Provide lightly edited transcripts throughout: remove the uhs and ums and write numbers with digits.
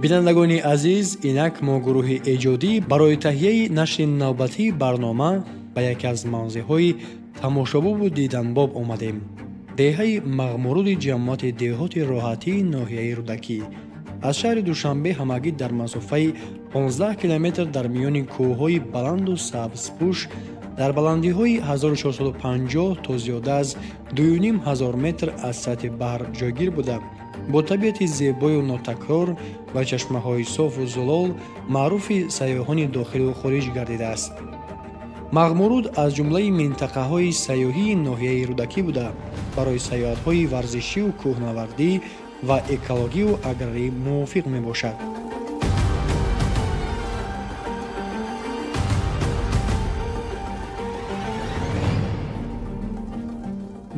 Бинандагони азиз, инак мо гурӯҳи эҷодӣ барои таҳияи нашри навбатии барнома ба яке аз мавзеъҳои тамошобобу диданбоб омадем. Деҳаи Мағмуруди ҷамоати деҳоти Роҳатии ноҳияи Рӯдакӣ. Аз шаҳри Душанбе ҳамагӣ дар масофаи 15 километр дар миёни кӯҳҳои баланду сабзпӯш дар баландиҳои 1450 то зиёда аз 2500 метр аз сатҳи баҳр ҷойгир буда, бо табиати зебою нотакрор ва чашмаҳои софу зулол маъруфи сайёҳони дохилу хориҷ гардидааст. Мағмуруд аз ҷумлаи минтақаҳои сайёҳии ноҳияи Рӯдакӣ буда, барои сайёҳатҳои варзишию кӯҳнавардӣ ва экологию аграрӣ мувофиқ мебошад.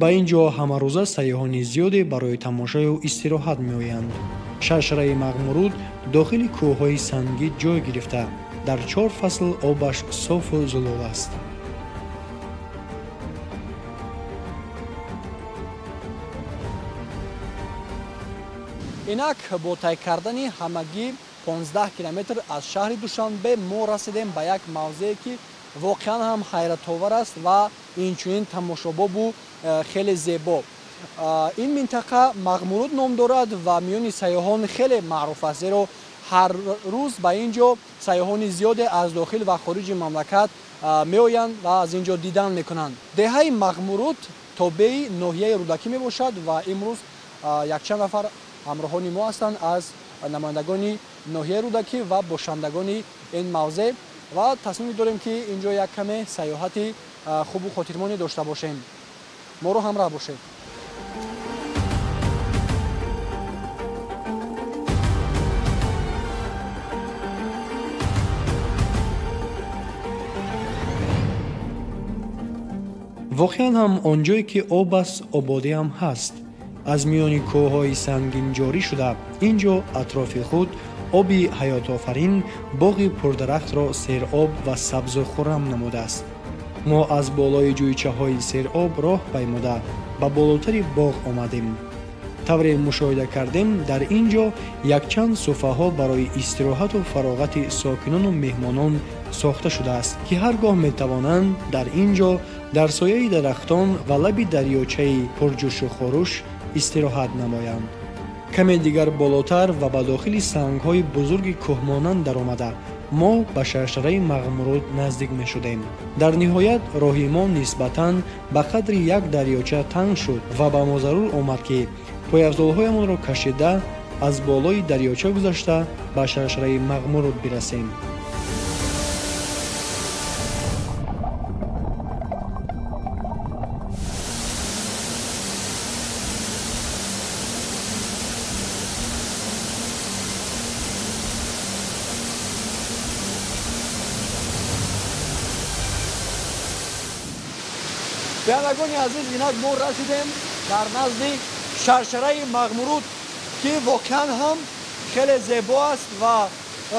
Ба ин ҷо ҳамарӯза сайёҳони зиёде барои тамошою истироҳат меоянд. Шаршараи Мағмуруд дохили кӯҳҳои сангӣ ҷой гирифта, дар 4 фасл обаш софу зулол аст. Инак бо тай кардани ҳамагӣ 15 километр аз шаҳри Душанбе мо расидем ба як мавзее, ки воқеан ҳам ҳайратовар аст ва инчунин тамошобобу хеле зебо. Ин минтақа Мағмуруд ном дорад ва миёни сайёҳон хеле маъруф аст, зеро ҳар рӯз ба ин ҷо сайёҳони зиёде аз дохил ва хориҷи мамлакат меоянд ва аз ин ҷо дидан мекунанд. Деҳаи Мағмуруд тобеи ноҳияи Рӯдакӣ мебошад ва имрӯз якчанд нафар ҳамроҳони мо ҳастанд аз намояндагони ноҳияи Рӯдакӣ ва бошандагони ин мавзеъ ва тасмим дорем, ки ин ҷо як каме сайёҳати хубу хотирмонӣ дошта бошем. Моро ҳамроҳ бошед. Воқеан ҳам он ҷое ки об аст, ободӣ ҳам ҳаст. Аз миёни кӯҳҳои сангин ҷорӣ шуда, ин ҷо атрофи худ оби ҳаётофарин боғи пурдарахтро сероб ва сабзу хуррам намудааст. Мо аз болои ҷӯйчаҳои сероб роҳ паймуда ба болотари боғ омадем. Тавре мушоҳида кардем, дар ин ҷо якчанд суфаҳо барои истироҳату фароғати сокинону меҳмонон сохта шудааст, ки ҳар гоҳ метавонанд дар ин ҷо дар сояи дарахтон ва лаби дарёчаи пурҷӯшу хурӯш истироҳат намоянд. Каме дигар болотар ва ба дохили сангҳои бузурги кӯҳмонанд даромада, мо ба шаршараи Мағмуруд наздик мешудем. Дар ниҳоят роҳи мо нисбатан ба қадри як дарёча танг шуд ва ба мо зарур омад, ки пойафзолҳоямонро кашида аз болои дарёча гузашта ба шаршараи Мағмуруд бирасем. Бинандагони азиз, инак мо расидем дар назди шаршараи Мағмуруд, ки воқеан ҳам хеле зебо аст ва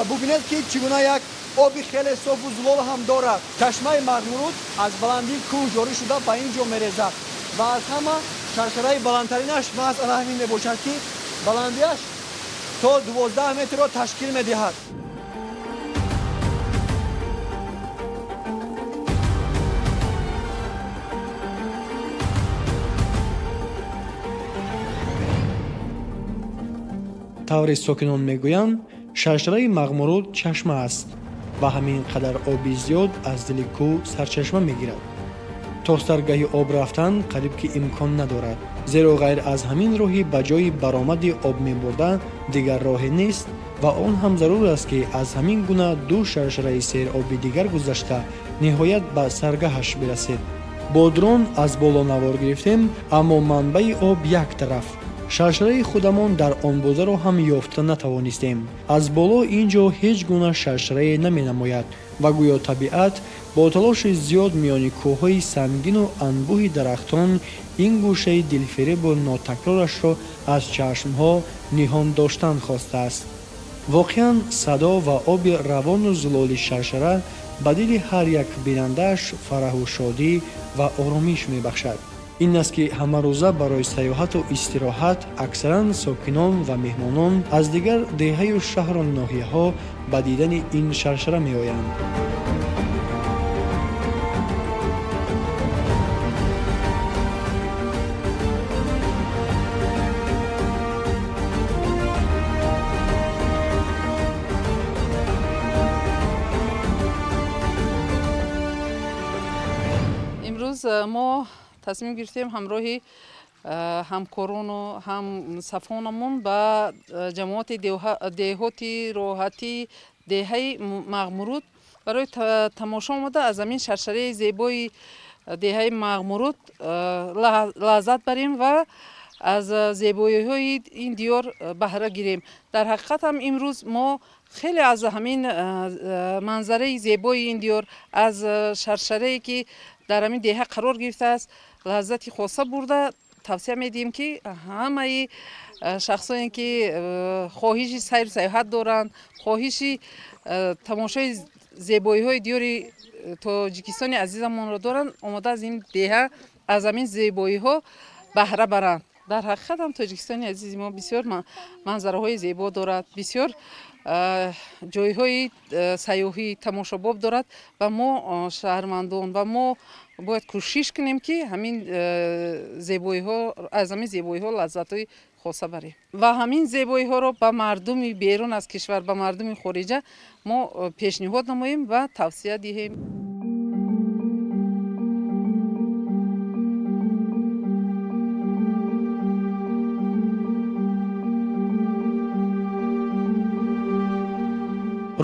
бубинед, ки чӣ гуна як оби хеле софу зулол ҳам дорад. Чашмаи Мағмуруд аз баландии кӯҳ ҷорӣ шуда ба ин ҷо мерезад ва аз ҳама шаршараи баландтаринаш маҳз ана ҳамин мебошад, ки баландиаш то 12 метрро ташкил медиҳад. Тавре сокинон мегӯянд, шаршараи Мағмуруд чашма аст ва ҳамин қадар оби зиёд аз дили кӯҳ сарчашма мегирад. То саргаҳи об рафтан қариб ки имкон надорад, зеро ғайр аз ҳамин роҳи ба ҷои баромади об мебурда дигар роҳе нест ва он ҳам зарур аст, ки аз ҳамин гуна ду шаршараи сероби дигар гузашта ниҳоят ба саргаҳаш бирасед. Бо дрон аз боло навор гирифтем, аммо манбаи об як тараф, шаршараи худамон дар он бозаро ҳам ёфта натавонистем. Аз боло ин ҷо ҳеҷ гуна шаршарае наменамояд ва гӯё табиат бо талоши зиёд миёни кӯҳҳои сангину анбӯҳи дарахтон ин гӯшаи дилфиребу нотакрорашро аз чашмҳо ниҳон доштан хостааст. Воқеан садо ва оби равону зулоли шаршара ба дили ҳар як бинандааш фараҳу шодӣ ва оромиш мебахшад. Ин аст, ки ҳамарӯза барои сайёҳату истироҳат аксаран сокинон ва меҳмонон аз дигар деҳаю шаҳру ноҳияҳо ба дидани ин шаршара меоянд. Имрӯз мо тасмим гирифтем ҳамроҳи ҳамкорону ҳамсафонамон ба ҷамоати деҳоти роҳатии деҳаи Мағмуруд барои тамошо омада, аз ҳамин шаршараи зебои деҳаи Мағмуруд лаззат барем ва аз зебоиҳои ин диёр баҳра гирем. Дар ҳақиқат ҳам имрӯз мо хеле аз ҳамин манзараи зебои ин диёр, аз шаршарае ки дар ҳамин деҳа қарор гирифтааст, лаззати хоса бурда, тавсия медиҳем, ки ҳамаи шахсоне ки хоҳиши сайру сайёҳат доранд, хоҳиши тамошои зебоиҳои диёри Тоҷикистони азизамонро доранд, омода аз ин деҳа аз ҳамин зебоиҳо баҳра баранд. Дар ҳақиқат ҳам Тоҷикистони азизи мо бисёр манзараҳои зебо дорад, бисёр ҷойҳои сайёҳӣ тамошобоб дорад ва мо шаҳрвандон ва мо бояд кӯшиш кунем, ки ҳамин зебоиҳо, аз ҳамин зебоиҳо лаззатҳои хоса барем ва ҳамин зебоиҳоро ба мардуми берун аз кишвар, ба мардуми хориҷа мо пешниҳод намоем ва тавсия диҳем.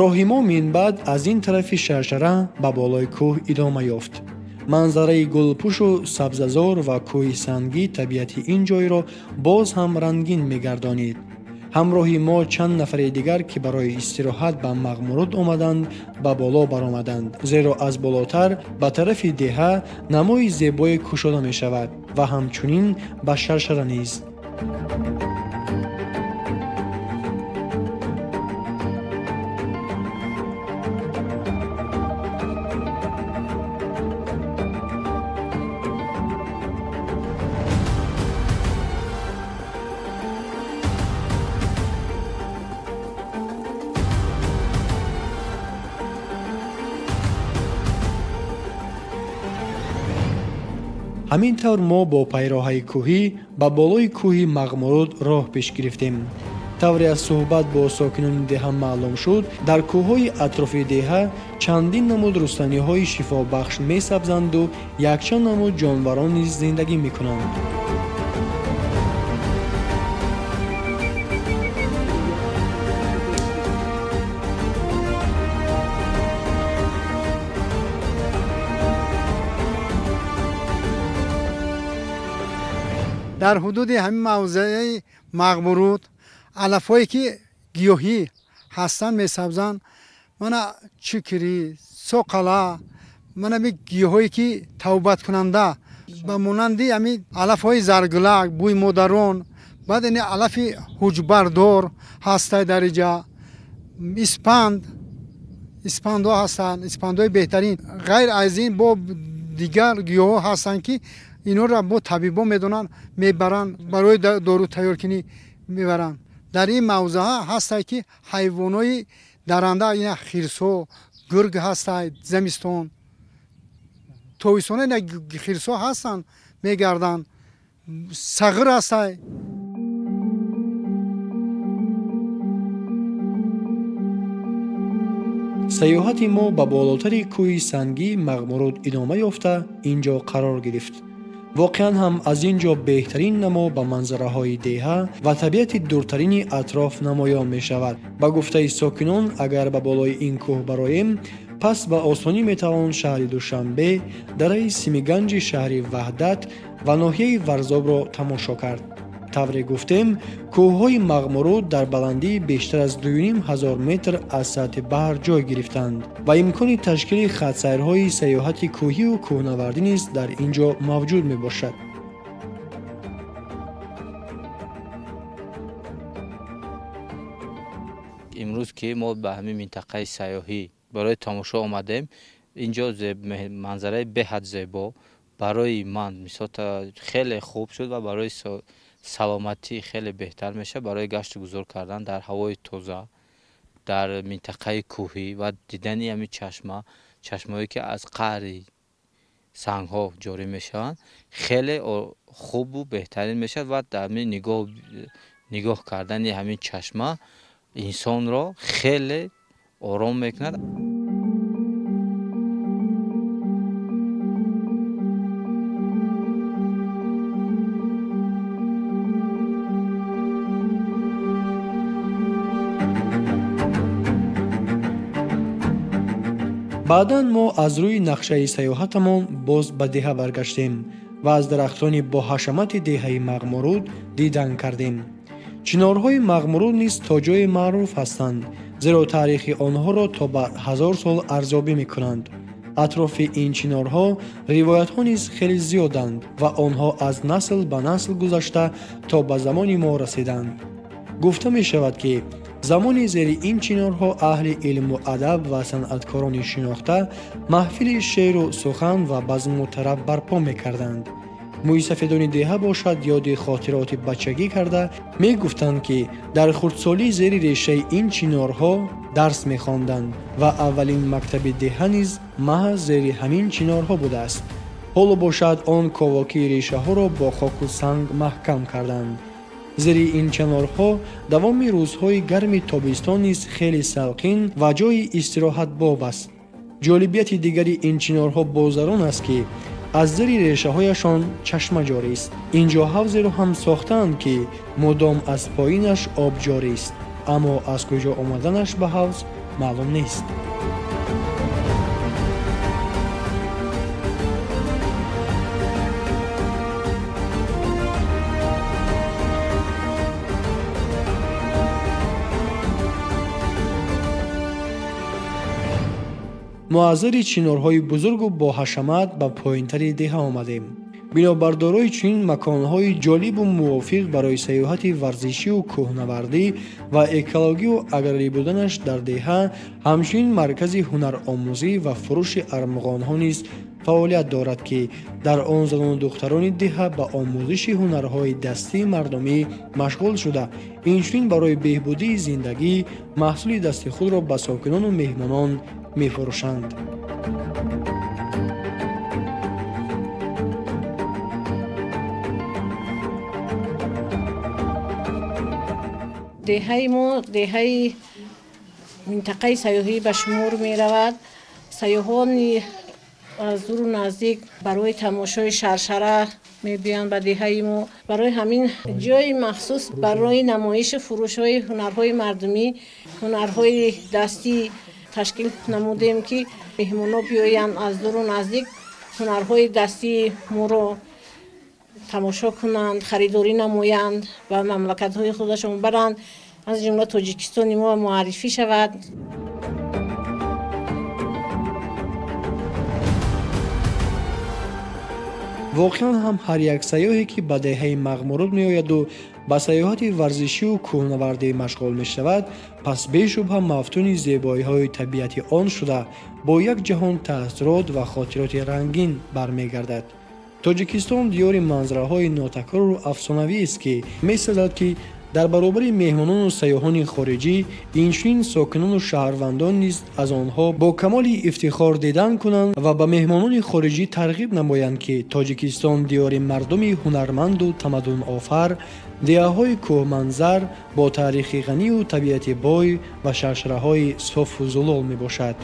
Роҳи мо минбаъд аз ин тарафи шаршара ба болои кӯҳ идома ёфт. Манзараи гулпӯшу сабзазор ва кӯҳи сангӣ табиати ин ҷойро боз ҳам рангин мегардонид. Ҳамроҳи мо чанд нафари дигар, ки барои истироҳат ба Мағмуруд омаданд, ба боло баромаданд, зеро аз болотар ба тарафи деҳа намои зебое кушода мешавад ва ҳамчунин ба шаршара низ. Ҳамин тавр мо бо пайроҳаи кӯҳӣ ба болои кӯҳи Мағмуруд роҳ пеш гирифтем. Тавре аз суҳбат бо сокинони деҳа маълум шуд, дар кӯҳҳои атрофи деҳа чандин намуд рустаниҳои шифобахш месабзанду якчанд намуд ҷонварон низ зиндагӣ мекунанд. Дар ҳудуди ҳамин мавзеи Мағмуруд алафҳое ки гиёҳӣ ҳастанд месабзанд, мана чикрӣ, соқала, мана ми гиёҳое ки тавбаткунанда ба монанди ҳамин алафҳои заргулак, бӯи модарон, баъд ини алафи ҳуҷбардор ҳастай дар иҷа, испанд, испандҳо ҳастанд, испандҳои беҳтарин. Ғайр аз ин бо дигар гиёҳҳо ҳастанд, ки инҳоро бо табибон медонанд, мебаранд, барои дору тайёркунӣ мебаранд. Дар ин мавзеъ ҳастанд, ки ҳайвонои даранда, ина хирсҳо, гург ҳастанд зимистон, тобистона ина хирсҳо ҳастанд, мегарданд, сағир ҳастанд. Сайёҳати мо ба болотари кӯҳи сангии Мағмуруд идома ёфта, ин ҷо қарор гирифт. Воқеан ҳам аз ин ҷо беҳтарин намо ба манзараҳои деҳа ва табиати дуртарини атроф намоён мешавад. Ба гуфтаи сокинон, агар ба болои ин кӯҳ бароем, пас ба осонӣ метавон шаҳри Душанбе, дараи Симиганҷи шаҳри Ваҳдат ва ноҳияи Варзобро тамошо кард. Тавре гуфтем, кӯҳҳои Мағмуруд дар баландии бештар аз 2500 метр аз сатҳи баҳр ҷой гирифтанд ва имкони ташкили хатсайрҳои сайёҳати кӯҳиву кӯҳнавардӣ низ дар ин ҷо мавҷуд мебошад. Имрӯз ки мо ба ҳамин минтақаи сайёҳӣ барои тамошо омадем, ин ҷо манзараи беҳад зебо, Барои ман мисол хеле хуб шуд ва барои саломатӣ хеле беҳтар мешавад, барои гашту гузор кардан дар ҳавои тоза, дар минтақаи кӯҳӣ ва дидани ҳамин чашма, чашмаҳое ки аз қаъри сангҳо ҷорӣ мешаванд, хеле хубу беҳтарин мешавад ва дар ҳамин нигоҳ кардани ҳамин чашма инсонро хеле ором мекунад. Баъдан мо аз рӯи нақшаи сайёҳатамон боз ба деҳа баргаштем ва аз дарахтони боҳашамати деҳаи Мағмуруд дидан кардем. Чинорҳои Мағмуруд низ то ҷое маъруф ҳастанд, зеро таърихи онҳоро то ба 1000 сол арзёбӣ мекунанд. Атрофи ин чинорҳо ривоятҳо низ хеле зиёданд ва онҳо аз насл ба насл гузашта то ба замони мо расиданд. Гуфта мешавад, ки замони зери ин чинорҳо аҳли илму адаб ва санъаткорони шинохта маҳфили шеъру сухан ва базму тараб барпо мекарданд. Мӯйсафедони деҳа бошад ёди хотироти бачагӣ карда мегуфтанд, ки дар хурдсолӣ зери решаи ин чинорҳо дарс мехонданд ва аввалин мактаби деҳа низ маҳз зери ҳамин чинорҳо будааст. Ҳоло бошад он ковокии решаҳоро бо хоку санг маҳкам карданд. Зери ин чинорҳо давоми рӯзҳои гарми тобистон низ хеле салқин ва ҷои истироҳатбоб аст. Ҷолибияти дигари ин чинорҳо бозарон аст, ки аз зери решаҳояшон чашма ҷорист. Инҷо ҳавзеро ҳам сохтаанд, ки мудом аз поинаш об ҷорист, аммо аз куҷо омаданаш ба ҳавз маълум нест. Мо аз зери чинорҳои бузургу боҳашамат ба поинтари деҳа омадем. Бинобар дорои чунин маконҳои ҷолибу мувофиқ барои сайёҳати варзишию кӯҳнавардӣ ва экологию аграрӣ буданаш дар деҳа, ҳамчунин маркази ҳунаромӯзӣ ва фурӯши армуғонҳо низ фаъолият дорад, ки дар он занону духтарони деҳа ба омӯзиши ҳунарҳои дастии мардумӣ машғул шуда, инчунин барои беҳбудии зиндагӣ маҳсули дасти худро ба сокинону меҳмонон мефурӯшанд. Деҳаи мо деҳаи минтақаи сайёҳӣ ба шумор меравад. Сайёҳони аз дуру наздик барои тамошои шаршара мебиёянд ба деҳаи мо. Барои ҳамин ҷои махсус барои намоишу фурӯшҳои ҳунарҳои мардумӣ, ҳунарҳои дастӣ ташкил намудем, ки меҳмонҳо биёянд аз дуру наздик ҳунарҳои дастии моро тамошо кунанд, харидорӣ намоянд, ба мамлакатҳои худашон баранд, аз ҷумла Тоҷикистони мо муаррифӣ шавад. Воқеан ҳам ҳар як сайёҳе, ки ба деҳаи Мағмуруд меояду ба сайёҳати варзишию кӯҳнавардӣ машғул мешавад, пас бешубҳа мафтуни зебоиҳои табиати он шуда, бо як ҷаҳон таассурот ва хотироти рангин бармегардад. Тоҷикистон диёри манзараҳои нотакрору афсонавист, ки месазад, ки дар баробари меҳмонону сайёҳони хориҷӣ инчунин сокинону шаҳрвандон низ аз онҳо бо камоли ифтихор дидан кунанд ва ба меҳмонони хориҷӣ тарғиб намоянд, ки Тоҷикистон диёри мардуми ҳунарманду тамаддунофар, деҳаҳои кӯҳманзар бо таърихи ғанию табиати бой ва шаршараҳои софу зулол мебошад.